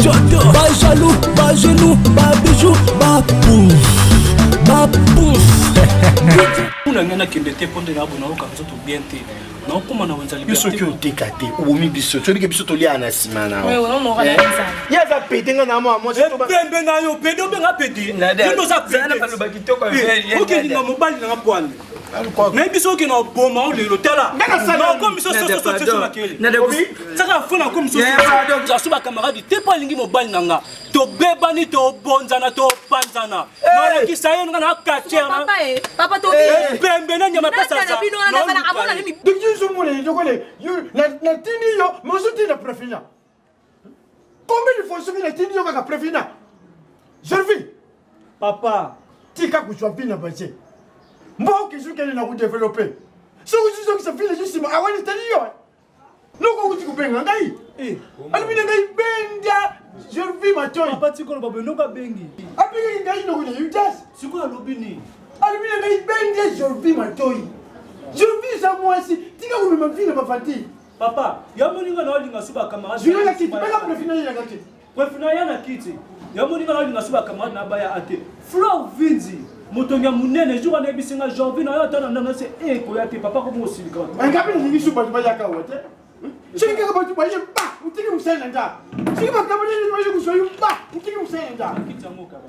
Joto Ba jaloux, ba genoux, ba bijoux, ba pouf Ba pouf Kuna ngai nakende te mpo nde naboye nayoka nzoto bien te naokoma na wenza yo soki oteka te obomi biso toyebi ke biso toliaka na nsima na yo ye aza pede nga na mwa mwasi pembe na yo pede obenga pede yo nde oza pede okelinga mobali nanga pwani nayebi soki okende oboma o lelo tala nakomi sososososo makele saka fo nakomi sosoasu bacamarade te mpo alingi mobali na nga tobebani tobonzana topanzana nalakisa ye nga na katier pembe na nyama natindi yo mozotinda prefina combien de fois soki natindi yo kaka prefina jervi papa tika kozwa vi na baje mboka ezokende na kodevelope soki ozozongisa vi na yo nsima awani etali yo noko okuti kobenga ngai eh. alobi na ngai benga jervi matoi papa tikolo babe noko abengi abengaki ngai noko na yudas sikoyo alobi nini alobi na ngai benga jervi matoi jervi eza mwasi tika komema vi na bavantile Papa, ya moni nga na olinga su ba camarade. Junior na kiti, beka prefina ye na kiti. Prefina ya na kiti. Ya moni nga na olinga su ba camarade na baya ate. Flore Vinzi, motongi ya munene jour wana yebisi nga Jorvi na yo ata na ndanga se eh koya te papa ko mosilika. Nga pe nalingi su bato bayaka awa te. Soki kaka bato baye ba, otiki mosali na ndako. Soki makambo nini baye kozwa yo ba, otiki mosali na ndako. Kiti yango kaka.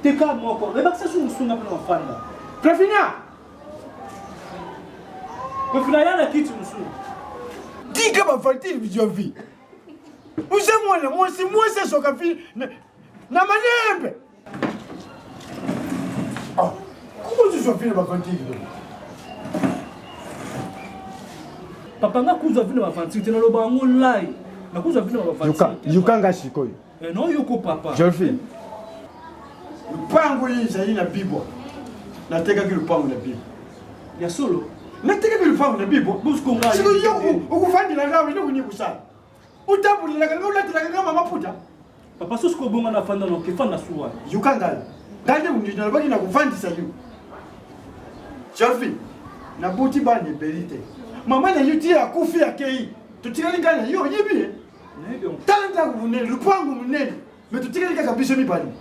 Teka moko, ebakisa su mosunga mpe na mafanda. Prefina! Prefina ya na kiti mosusu. Tika ba fantine jovi. Uze mwana mwasi mwasi asoka fi na malembe. Ah, comment tu sois fi na ba fantine? Papa nga kuzwa vi na ba fantine te naloba yango lai. Nakozwa vi na ba fantine. Yoka, yoka nga sikoyo. Eh non yoko papa. Jovi. Lupango ye ezali na bibwa. Natekaki lupango na bibwa. Ya solo. Natekaki lupango na bibwa. Bosiko ngai. Siko yo okufandela ngai eloko nini kosala. Otambolelaka ngai olatelaka ngai mama puta. Papa sosi kobonga na fanda na okefanda suwa. Yoka ngai. Ngai nde nalobaki na kovandisa yo. Jovi, naboti bana ebeli te. Mama na yo ti akufi akei. Totikali ngai na yo oyebi ye. Tala ndako monene, lupango monene, mais totikali kaka biso mibale.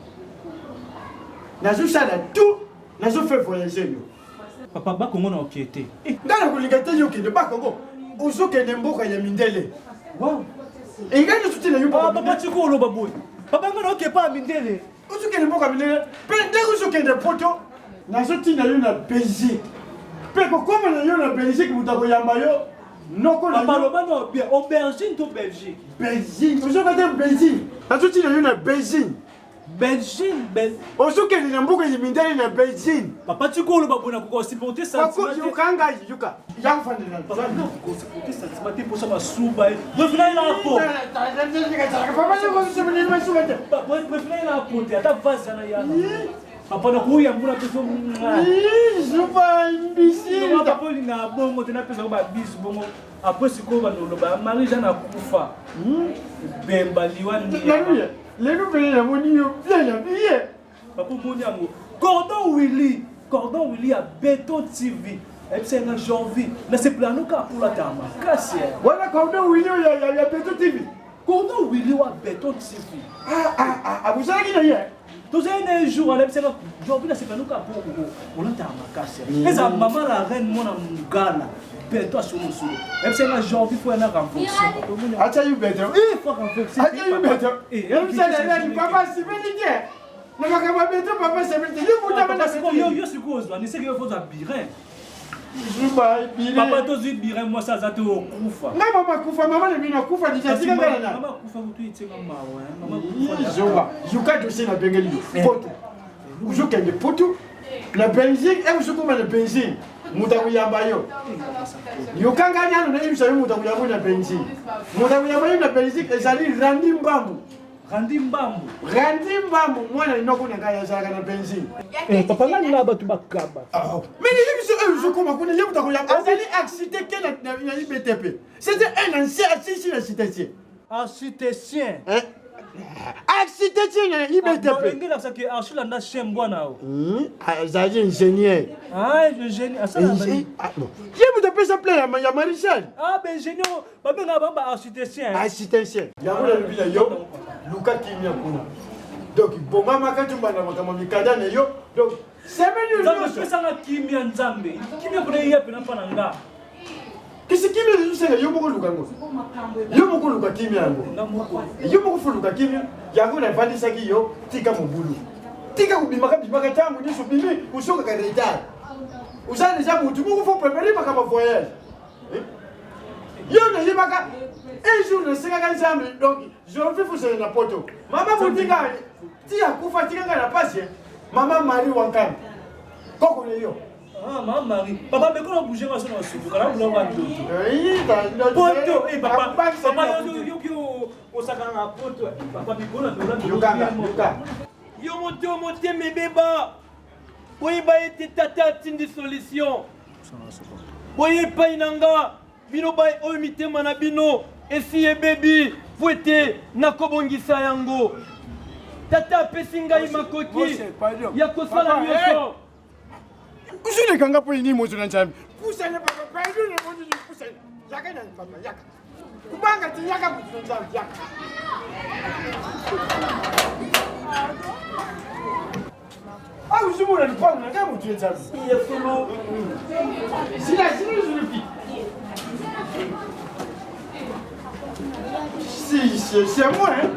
Nazosala tout, nazo faire voyager yo. Papa Bakongo na okie te. Eh. Ngai nakolinga te yo okende Bakongo. Ozokende mboka ya mindele. Wow. Engai nyonso te na yo. Ah, papa tiko oloba boye. Papa ngai naoke pa mindele. Ozokende mboka mindele mpe ndenge ozokende poto nazotinda yo na Belgique mpe kokoma na yo na Belgique moto akoyamba yo noko na yo. Loba na bien aubergine to Belgique. Belgique ozoka te Belgique nazotinda yo na Belgique. Belgique bel ozokende na mboka ya mindele na Belgique. Papa tiko oloba boye nakoka supporter sentiment te. Yoka ngai yoka. Ya kofandela. Papa nakoka supporter sentiment te mposa masuba ye. Bref na ye na po. Bref na ye na po te ata vase na yana. Papa nakoya mbula mpe so. Zuba imbécile. Papa olingaka bongo te napesa ko ba bisu bongo. Après sikoyo bandoloba Marie Jeanne akufa. Bemba liwa. Lelo mpe namoni yo bien habillé. Papa omoni yango. Cordon Willy, Cordon Willy ya Beton TV. Ayebisa nga Janvier, nasepela no kaka mpo olataka makasi. Wana Cordon Willy oyo ya Beton TV. Cordon Willy wa Beton TV. Ah ah ah, abozalaki na ye. Tozali na ye jour alebisa nga Janvier nasepela no kaka mpo olataka makasi. Eza mama la reine mwana mungala. Beton asolo solo. Ayebisa nga Janvier faut yana renforcer. Acha yu beton. Eh, faut renforcer. Acha yu beton. Eh, papa sibeli te. Na makambo ya beton papa sibeli te. Yo kuta bana sikoyo yo sikoyo ozwa ni seke yo faut ozwa birin. Zuba birin. Papa tozwi birin mwasi aza te okufa. Nga mama akufa mama na bino akufa deja tika nga na. Mama akufa kutu etinga mawa. Mama akufa. Zuba, yuka dossier na bengeli yo. Poto. Ozokende poto na Belgique e ozokoma na Belgique moto akoyamba yo yoka ngai nano nayebisa yo moto akoyamba yo na Belgique moto akoyamba yo na Belgique ezali Randi Mbambu Randi Mbambu Randi Mbambu mwana noko na ngai azalaka na Belgique eh, papa ngai na bato bakaba ah, mais nayebisa oyo ozokoma kuna ye moto akoyamba azali architecte na IBTP c'était un ancien asisi na cité Architectien. Eh? Architectien na IBTP. Ndenge nasaki archi landa chien mbwa na yo. Azali ingénieur. Ah, ingénieur. Asala Ye moto napesa plan ya Maréchal. Ah, ba ingénieur, babengaka bango ba architectien. Architectien. Yango nalobi na yo, luka kimia kuna. Donc bongamaka tumbana makambo mikanda na yo. Donc semaine oyo Nzambe apesanga kimia Nzambe. Kimia mpona eya mpena mpa na nga. Kasi kimia ezosenga yo moko luka yango. Yo moko luka kimia yango. Yo moko fo luka kimia. Yango navandisaki yo tika mobulu. Tika kobimaka bimaka ntango nyonso obimi osokaka retard. Oza deja motu moko fo prepare makambo voyage. Yo nayebaka un jour nasengaka Nzambe donc je vais fosele na poto. Mama motinga ti akufa tika ngai na pasi. Mama Marie Wankana. Koko na yo. Ah, mama Marie. Papa, mais comment bouger ma soeur suku kana bula ba ndoto. Poto, eh papa. Papa yo yo yo osaka na poto. Papa bikola dola. Yokanga, yoka. Yo moto motema ebeba. Boyeba ete tata atindi solution. Boye epai na nga bino baye oyo mitema na bino esi ebebi mpo ete nakobongisa yango. Tata apesi ngai makoki ya kosala nyonso. Usulekanga mpo nini moto na Nzambe? Pusana papa, pardon na moto pusana. Yaka na papa, yaka. Kubanga ti yaka moto na Nzambe, yaka. Ah, uzumona lupango na ngai moto ya Nzambe. Ya solo. Sila, sila zuluki. Si, c'est moi, hein.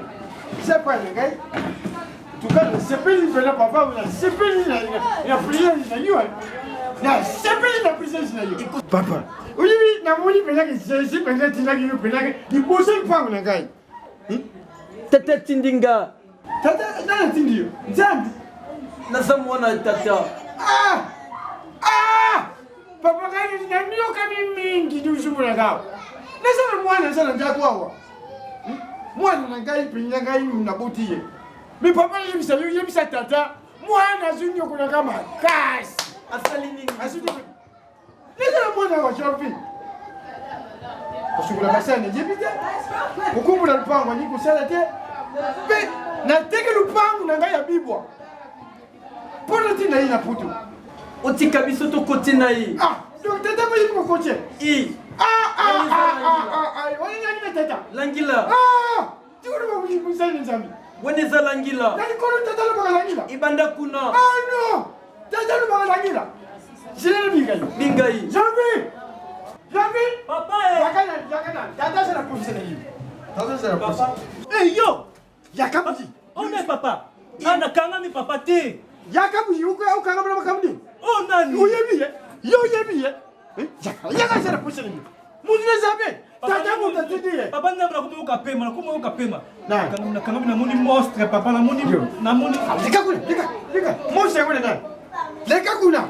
C'est pas le gars. En tout cas, nasepeli mpena papa, nasepeli na priere na yo, nasepeli na présence na yo. Papa, oyebi namoni mpenza ke Jésus mpenza atindaki yo mpenza ke liboso mpango na ngai. Tata atindi nga. Tata nani atindi yo? Nzambe. Naza mwana ya tata. Ah! Ah! Papa ngai naniokami mingi nyonso nanga. Naza na mwana naza na ndako awa. Mwana na ngai mpenza ngai naboti ye. Mais papa yebisa yo yebisa tata mwana azwi nyokolaka makasi. Asali nini? Azwi nyokola. Naza na mwana wa Jean-Pierre. Kosukola basani nayebi te. Kokumbola lupango alingi kosala te. Mpe nateki lupango na ngai ya bibwa. Mpo natinda ye na poto. Otika biso tokoti na ye. Ah, donc tata boyebi kokotie. I. Ah, ah, ah, ah, ah, ah, olingaki na tata. Langila. Ah! Tikolo Nzambe. Wana eza langila. Na likolo tata lobaka langila. Ebanda kuna. Ah non! Tata lobaka langila. Zela bingai. Bingai. Janvier. Janvier. Papa eh. Yaka na yaka na. Tata sala professeur na yo. Tata sala professeur. Eh yo. Yaka buji. Oh ne papa. Ah nakangami papa te. Yaka buji ukanga bana makambo. Oh nani? Oyebi ye. Yo oyebi ye. Yaka yaka sala professeur na yo. Mutu na Nzambe. Tata moto atindi ye. Papa Nzambe nakomi yoka pema, nakomi yoka pema. Nakangami namoni monstre papa, namoni namoni. Leka kuna, leka, leka. Monstre yango na nani? Leka kuna.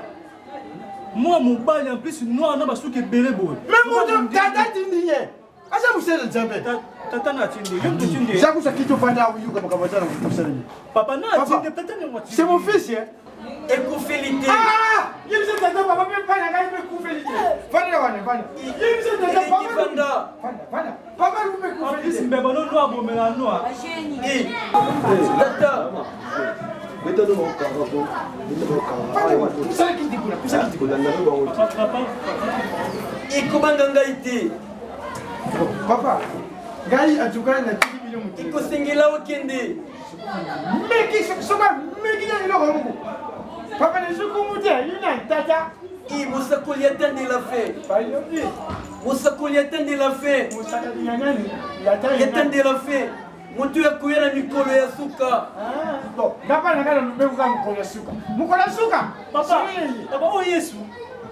Mwa mobali en plus noir na basuki ebele boye. Mais moto tata atindi ye. Aza mosala Nzambe. Tata na atindi, yo moto atindi. Zakusa kito fanda uyuka makambo aza na mosala. Papa na atindi, tata na atindi. C'est mon fils, hein. Ekufeli te. Ah! Yebisa tata papa mpe fanda ngai mpe ekufeli te. Fanda wana, fanda. Yebisa tata papa. Fanda. Fanda, fanda. Papa mpe ekufeli te. Mbeba no noa bomela noa. Tata. Pusana kiti kuna, pusana kiti kuna. Papa. Ekobanga ngai te. Papa, ngai en tout cas natiki bino moto. Ekosengela okende. Meki soka meki na eloko moko. Papa na sukumu te, yina tata. I mosakoli atandela fe. Mosakoli atandela fe. Mosakoli ya nani? Yatandela fe. Moto ya koya na mikolo ya suka. Bon, ngapa na ngana lumbe kuka mokolo ya suka. Mokolo ya suka. Papa, papa oyo Yesu.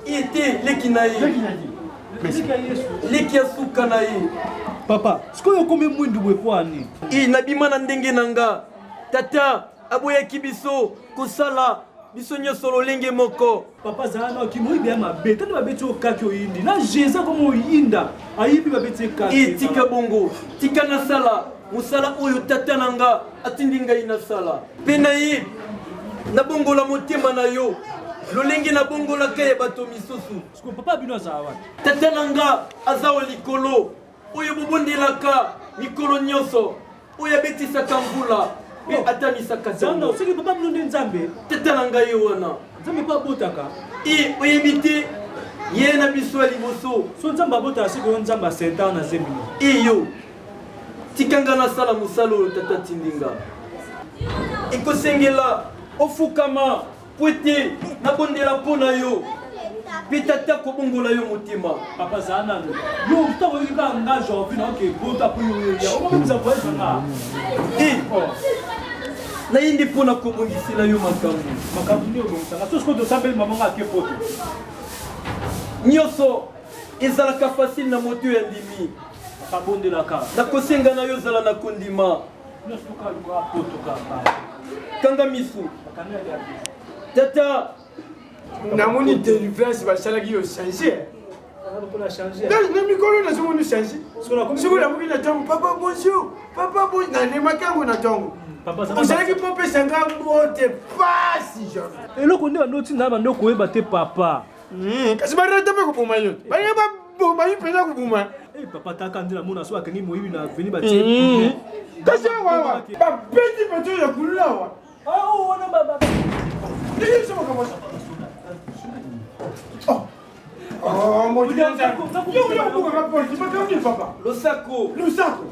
Ye te leki na ye. Leki na ye. Leki ya Yesu. Leki ya suka na ye. Papa, sikoyo okomi mwindu boye mpo ani? I nabima na ndenge na nga. Tata aboyaki biso kosala biso nyonso lolenge moko. Papa zala na kimoyibi ya mabe tani babeti yo kaki oyindi na Jésus akomi oyinda ayibi babeti ye kaki. I tika bongo, tika nasala mosala oyo tata na nga atindi ngai nasala. Mpe na ye nabongola motema na yo lolenge nabongolaka ya bato misusu. Sikoyo papa bino azala wapi? Tata na nga aza wa likolo oyo bobondelaka mikolo nyonso, oyo abetisaka mvula mpe atamisaka ntango. Soki papa bino nde Nzambe. Tata na ngai ye wana. Nzambe mpe abotaka. I oyebi te Ye na biso ya liboso. So Nzambe abotaka sikoyo Nzambe asenta na zemi. Iyo. Tika nga nasala mosala oyo Tata atindi nga. Ekosengela ofukama mpo ete nabondela mpo na yo mpe Tata akobongola yo motema. Papa zala nanu yo ntango oyoki kaka nga jorvi na oke bota mpo yo ya okomisa voyage na nga. E naye nde mpo na kobongisela yo makambo. Makambo nde obongisanga so sikoyo tosambeli mama nga ake poto. Nyonso ezalaka facile na moto oyo andimi. Abondelaka. Nakosenga na yo zala na kondima. Kanga misu. Tata. Namoni delivrance basalaki yo change. Na mikolo nazomoni change. Soki olamuki na ntongo papa bonjour papa bonjour nalemaki yango na ntongo. Ozalaki mpo opesa nga mbote pasi jamais. Eloko nde bando otinda bando koyeba te papa. Kasi barata mpe koboma yo balingi baboma yo mpenza koboma. Eh, papa taka nde namona so akangi moyibi na aveni batie. Kasi awa babeti bato ya kulula awa. Ah, wana baba. Ndenge biso makambo. Oh. Oh, mon Dieu. Yo yo buka rapport, makambo nini papa? Losako. Losako.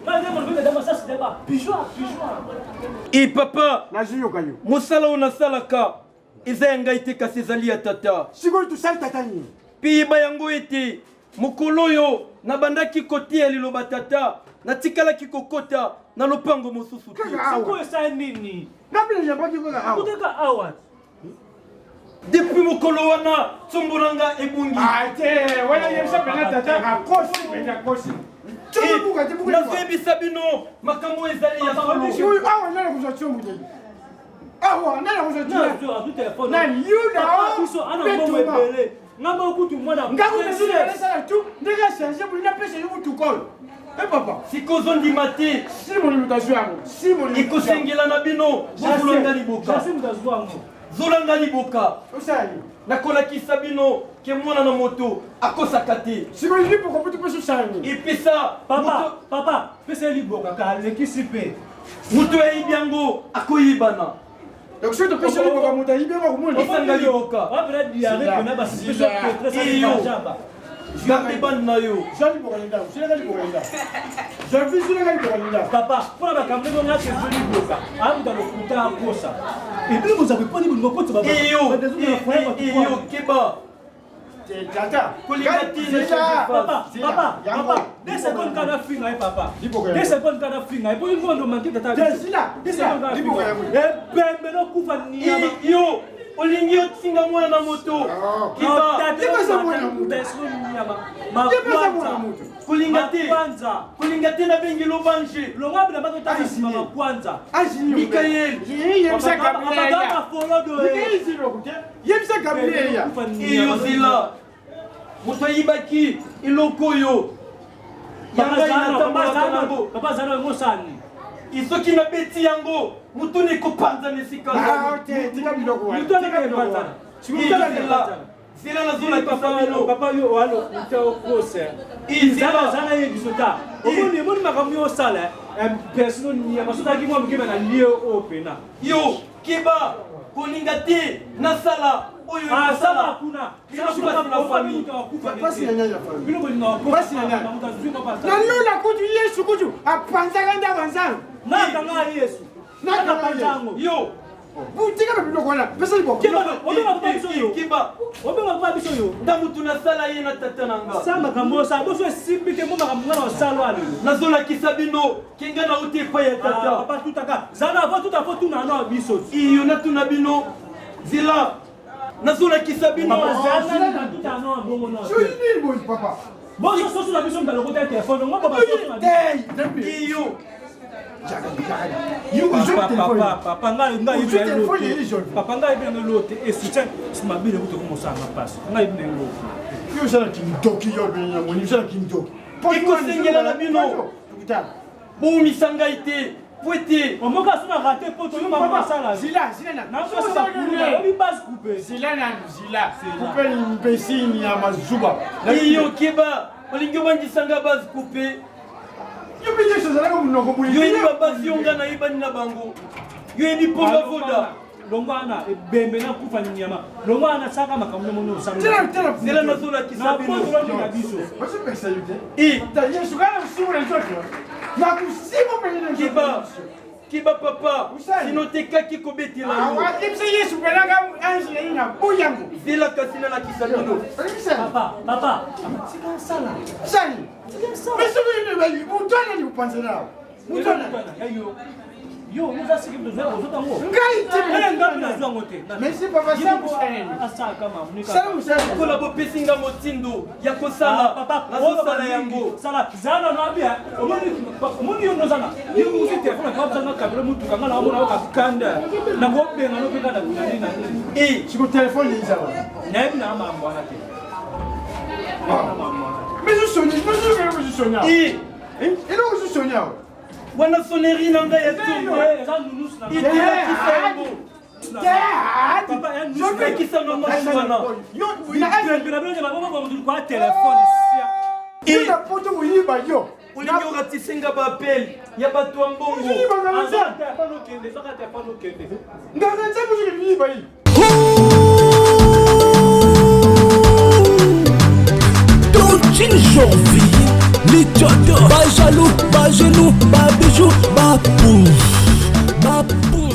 E papa, nazoyoka yo. Mosala oyo nasalaka eza ya ngai te kasi ezali ya tata. Sikoyo tosali tata nini? Mpe yeba yango ete mokolo oyo nabandaki koteya liloba tata, natikalaki kokota na lopango mosusu te. Sikoyo esali nini? Ngapi nayambaki kaka awa. Koteka awa. Depuis mokolo wana ntsombo na nga ebungi. Ah te, wana yebisa mpenza tata akosi mpenza akosi. Nazoyebisa bino makambo ezali ya solo. Awa nani akozwa ntsombo te? Awa nani akozwa ntsombo? Nani Yuda biso ana mbongo ebele. Nga moko kutu mwana. Nga kutu nasala tu ndenge achange boli napesa yo motuka oyo. Eh papa. Sikoyo ozondima te. Simoni moto azwi yango. Simoni. Ekosengela na bino bozolanda liboka. Jase moto azwi yango. Zolanda liboka. Osala nini? Nakolakisa bino ke mwana na moto akosaka te. Sikoyo liboka mpo topesa osala nini? Epesa papa papa pesa ye liboka ka alekisi mpe. Moto ayibi yango akoyibana. Donc soki topesi liboka moto ayibi yango akomona. Esanga liboka. Wapela diarrhée pena basipeso petresa Iyo. Garde bande na yo. Zwa liboka na ndako, zwa liboka na ndako. Zwa visu na liboka na ndako. Papa, mpona makambo ndenge nga kezwi liboka, amuta lokuta akosa. Ebele bozwa eponi bolingo kotisa ba Iyo, iyo, keba. Tata, Kolinga te na Papa, papa, papa, 2 secondes kana finga ye papa. 2 secondes kana finga ye. Boyi ngondo manke tata. 2 secondes kana finga. Ebembe no kufa niyama. Iyo, olingi otinga mwana na moto. Kiba. Kolinga te. Kolinga te nabengi lobange. Longa bila bato tata nsima makwanza. Mikael. Yebisa Gabriel. Yebisa Gabriel. Iyo zila. Moto ayibaki eloko oyo. Ya ngai natambolaka nango. Papa zana yango sani. Soki nabeti yango motuna ekopanzana esika. Tika biloko wana. Motuna ekopanzana. Zela nazolakisa bino. Papa yo alokuta okosa. Zala zala ye biso ta. Omoni omoni makambo yo osala. Personne nyama sotaki mwa moke na lie oyo pena. Yo keba kolinga te nasala oyo asala kuna. Pasi na nani? Pasi na nani? Na lola kutu Yesu kutu apanzaka ndako ya Nzambe. Nakanga Yesu. Nakanga yango. Yo tika biloko wana pesa liboka. Keba. Obenga kwa biso yo. Ntango tunasala ye na tata na nga. Sa makambo osala boso esimbi te mo makambo nga na osala lelo. Nazolakisa bino kenga na uti epai ya tata. Papa tutaka zala avo tuta fo tuna na biso. Iyo natuna bino zela nazolakisa bino. Papa zala na tuta na bongo na. Soki nini boye papa? Boso soso na biso mbala kota telefone ngo baba soso na biso. Iyo. Papa ngai ngai papa ngai yebi nanga elo te e soutien mabele kutu komosala nga mpasi ngai yebi na elo yo osala kindoki yo benyamoni osala kindoki ekosengela na bino boumisa ngai te po ete omoka aso na rate po toyo mama asala zila zila na naobi base coupe zila nanu zila coupe imbécile ya mazuba iyo keba olingi obangisa nga base coupe yo mpe yesu azalaka monoko boye yo yebi babasi yo nga nayebani na bango yo yebi mponga voda. Longwa wana ebembe na kufa nyama. Longwa wana saka makambo moni osala. Zela nazolakisa bino. Na biso. Bazopekisa yo te. Ta Yesu kana kusimu na nzoto. Na kusimu mpenza na nzoto. Kiba. Kiba papa. Sino te kaki kobetela yo. Akimisa Yesu pelaka ange na ye na boyango. Zela kasi nalakisa bino. Papa, papa. Tika sala. Sali. Mais soki moto anani kopanzela awa. Moto anani. Yo. Yo, oza siki ozota ngo. Ngai te. Eh, ngai nazwa ngo te. Merci papa, sala mosala. Asala kama munika. Sala mosala. Lokola bopesi nga motindo ya kosala, nazosala yango. Sala, zala na abia. Omoni omoni yo nozana. Yo uzi telefone ka bzanga kabelo mutuka nga na omona oka kanda. Na ko benga no peka na nini na nini. Eh, siko telefone ezala. Nayebi na mambo wana te. Mais je sonne, je me sonne. Eh, eloko ozo sonne awa. Wana sonnerie na ngai ya tongo. Itelakisa yango. Lakisa mama wana. Na poto koyiba yo. Olingi oratise nga baapel ya bato ya mbongo. Nganga nzambe ozoki koyiba ye. Tontine Jorvi, les Ba jaloux, ba genoux, ba bijoux, ba pouf, ba pouf.